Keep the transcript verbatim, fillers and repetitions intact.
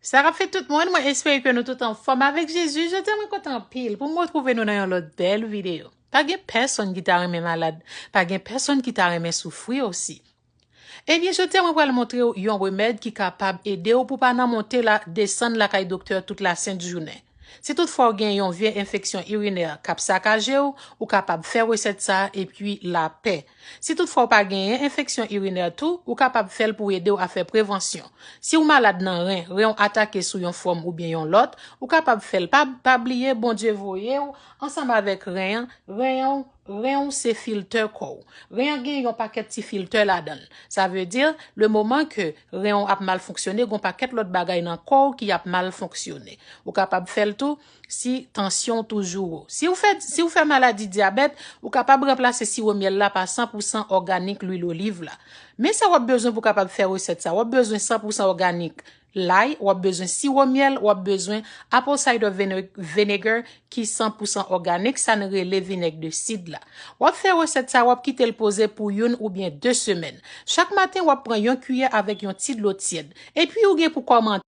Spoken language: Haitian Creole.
Sa k ap fèt tout moun, mwen espere ke nou tout anfòm avèk Jezi. Jodi a mwen kontan anpil pou m retwouve nou nan yon lòt bèl videyo. Pa gen pèsonn ki ta renmen malad, pa gen pèsonn ki ta renmen soufri osi. Ebyen, jodi a mwen pral montre w yon remèd ki kapab ede w pou pa nan monte la desann lakay doktè tout lasent jounen. Si toutfwa w gen yon vye enfeksyon irinè k ap sakaje w, ou kapab fè resèt sa a epi lapè. Si toutfwa w pa genyen enfeksyon irinè tou, ou kapab fè l pou ede w a fè prevansyon. Si w malad nan ren, ren w atake sou yon fòm oubyen yon lòt, ou kapab fè l. Pa, pa bliye Bondye voye w ansanm avèk ren an, ren an, ren w se filtè kò w. Ren an gen yon pakèt ti filtè ladan l. Sa vle di, le moman ke ren w ap mal fonksyone, gon pakèt lòt bagay nan kò w ki ap mal fonksyone. Ou kapab fè l tou si tansyon w toujou wo. Si w fè, si w fè maladi dyabèt, ou kapab ranplase siwo myèl la pa san pou san òganik lwil oliv la. Men sa w ap bezwen pou w kapab fè resèt sa. W ap bezwen san pou san òganik lay, w ap bezwen siwo myèl, w ap bezwen apple cider vine-, vinegar ki san pou san òganik, sa n rele vinèg de sid la. W ap fè resèt sa, w ap kite l poze pou youn oubyen de semèn. Chak maten, w ap pran yon kiyè avèk yon ti dlo tyèd. Epi ou gen pou kòmante